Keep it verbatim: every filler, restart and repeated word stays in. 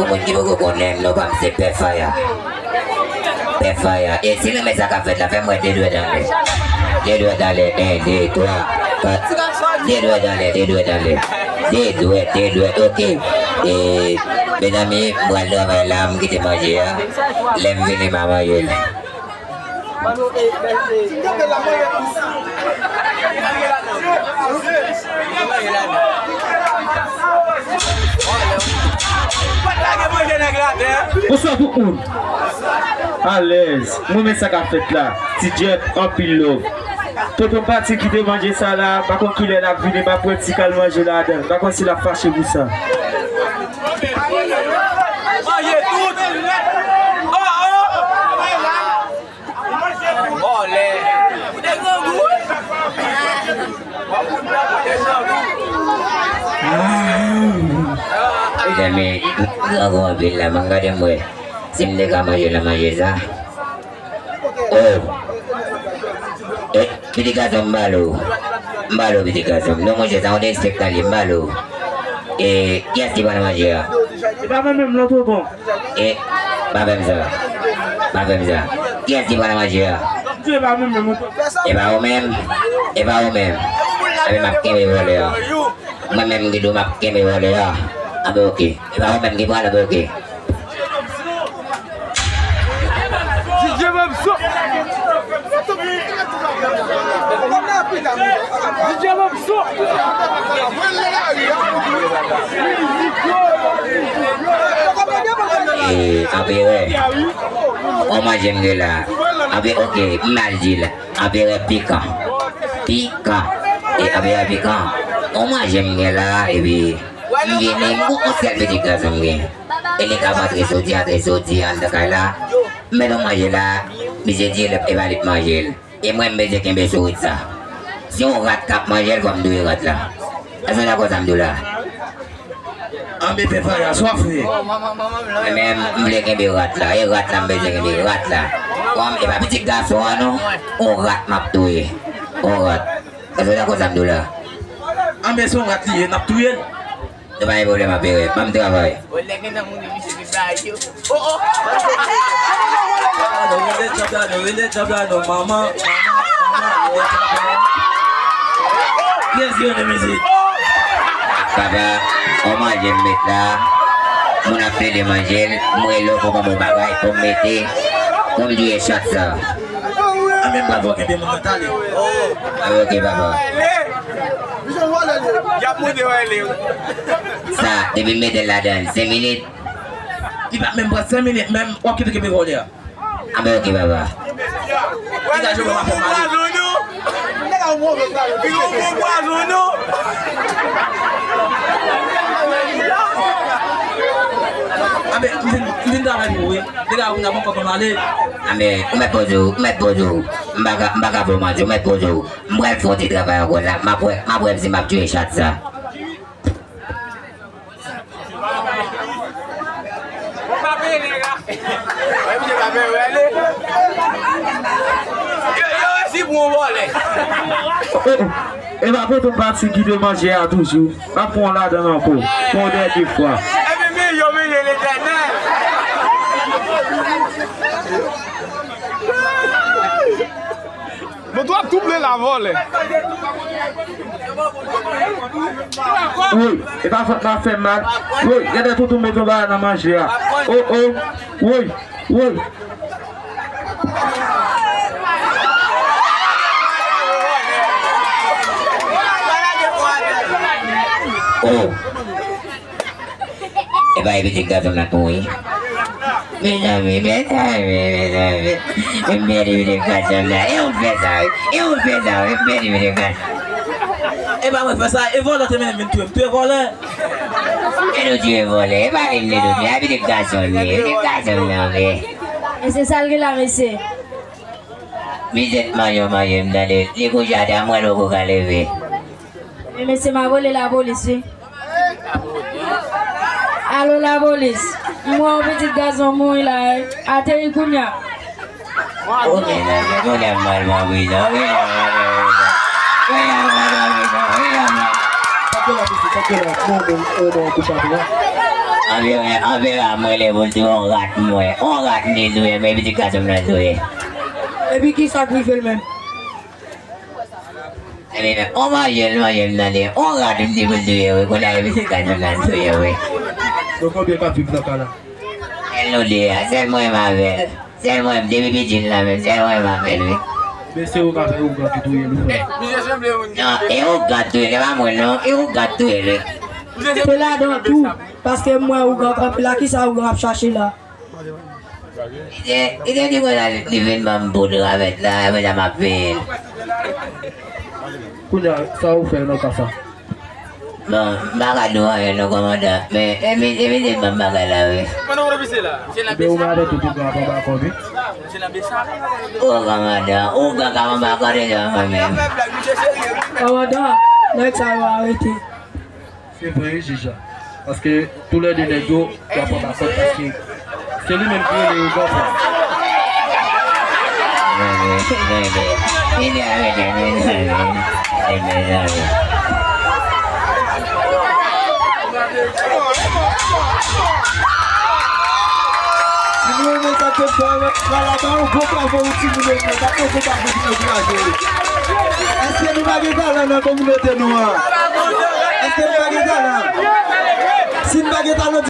Moun ki poko konnen m, non pa m se Pè Faya. Pè Faya. E si nou renmen sa k ap fèt la, fè m wè de dwèt anlè. De dwèt anlè. En, de, twa, kat. De dwèt anlè, de dwèt anlè. De dwèt, de dwèt. Oke. E, mezanmi, m pral travay la, m kite manje a. Lè m vini, m a manje l. Bonswa tout moun. Alèz. Mwen men sa k ap fèt la. Ti Jeff, anpil love. Tonton Patrick ki te manje sa la, pa konn kilè l ap vini, m ap pran ti kal manje ladan. Pa konn si l ap fache pou sa. Manje tout. Oh, oh. Vòlè. Ou te grangou wi. Mezanmi, grangou anpil la, man gade m wè si m te ka manje nan manje sa. Oh. Eh, pitit gason m, m ba l ou. M ba l ou, pitit gason m. Non, monchè, sa yon derespektan li, m ba l ou. E kiyès ki pral manje a? E pa mwen menm non, tonton. E pa fè m sa. Pa fè m sa. Kiyès ki pral manje a? Di e pa mwen menm non, tonton. E pa ou menm? E pa ou menm? Anben m ap kenbe vòlè a. Mwen menm ki di w m ap kenbe vòlè a. Anben oke. E pa ou menm ki pral, anben oke. D J Babso. D J Babso. E, anperè. Omaj m gen la. Anpe, oke, m mal di l. Anperè pikan. Pikan. E, anperè pikan. Omaj m gen la, epi, m vini, m gon yon sèl pitit gason m gen. E li k ap antre soti, antre soti anndan kay la. M met yon manje la, misye di l, e pa li k manje l. E mwen m bezwen kenbe sourit sa. Si yon rat k ap manje l, fò m touye rat la. Èske w dakò sa m di w la? Anben Pè Faya, sa w ap fè? Mwen menm, m vle kenbe rat la. E rat la, m bezwen kenbe rat la. Kòm e pa pitit gason an non, yon rat m ap touye. Yon rat. Èske w dakò sa m di w la? Anben se yon rat li ye, n ap touye l. Nou pa gen pwoblèm, anperè. Ban m travay. Rele djab la non, rele djab la non, manman, manman, manman, rele djab la. Kiyès ki renmen mizik? Papa, on manje m met la. Moun ap plede manje l. M rele w pou ban m yon bagay pou m mete. Pou m jwe chat sa. Anben m pral fè w kenbe moun nan, tande. Anben oke, papa. Y ap monte wè li. Sa, depi m mete l ladan l, senk minit. Li pa menm pran senk minit menm, w ap kite kenbe vòlè a. Anben oke, papa. Degaje w, papa, fè m ale. Li gon pwazon non. Anben, m vin, m vin travay pou ou, wi. Degaje w, kounya, bon, fòk m ale. Anben, ou mèt poze w, ou mèt poze w. M pa ka, m pa ka fè w manti, ou mèt poze w. M pral fè yon ti travay ankò la. M ap wè, m ap wè si m ap jwe chat sa. Yo, yo resi pran yon vòlè. E pa tonton Pati ki te manje a toujou. M ap pran w ladan l ankò. Pran w dènye fwa. Epi men yo menye Letènèl. Bon, w ap touble la, vòlè. Woy, e pa fòt m ap fè mal. Woy, gade tonton met yon bagay nan manje a. Oh, oh, woy, woy. Oh. E pa e pitit gason m nan tou wi. Mezanmi, mezanmi, mezanmi. M pèdi pitit gason m nan. E ou fè sa wi. E ou fè sa wi. M pèdi pitit gason. E pa mwen fè sa. E vòlè te mennen m vin touye m. Touye vòlè. E nou touye vòlè. E pa li m te touye. E pitit gason m ye. Pitit gason m nan wi. E se sa l gen la, mesye. Mizè manyo manje m tande. Li kouche atè a, m wè l poko ka leve. Men mesye, m ap rele lapolis wi. Alo lapolis, m wè yon pitit gason mouri la wi. Ateri kounya. Oke, nan gen pwoblèm, m al pran prizon. Oke, nan gen pwoblèm. Oke, nan gen pwoblèm. Sa k gen la, mesye? Sa k gen la? Non, non, non, koupab la. Anpè, anpè a mwen lè pou l touye yon rat mwen. Yon rat li touye, men pitit gason m nan touye. Epi ki sa k rive l menm? Ebyen, on manje l manje m tande. On rat m di pou l touye wi. Kounye a, epi se kay nou nan touye wi. Donk konbyen k ap viv nan kay la? Sèl nou de a, sèl mwen menm avè l. Sèl mwen menm, depi piti l la menm, sèl mwen menm avè l wi. Men se ougan, se ougan ki touye l ou frè? Non, e ougan touye l, e pa mwen non, e ougan touye l wi. Se ladan tou, paske m wè ougan kanpe la, kisa ougan ap chache la? Li te, li te di konsa li, li vin ban m poud ravèt la, apre sa m ap veye l. Kounye a, sa ou fè nan ka sa? Bon, m pa ka di w anyen non, kòmandan, men, e mi, e misye ban m bagay la, wi. Ebyen, ou mande tout ou pran papa kòb, wi. O, kòmandan, ou pran ka papa kòb, se mwen menm. Kòmandan, nèg sa yo arete. Se vre wi, jij la. Paske toulède nèg yo, y ap anba kòd paske se li menm ki rele yo granfrè. Si nou renmen sa k ap fè a, ba l yon gwo bravo pou timoun yo, sa k ap fè pou nou ankouraje yo. Èske nou pa gen talan nan kominote nou an? Èske nou pa gen talan? Si n pa gen talan,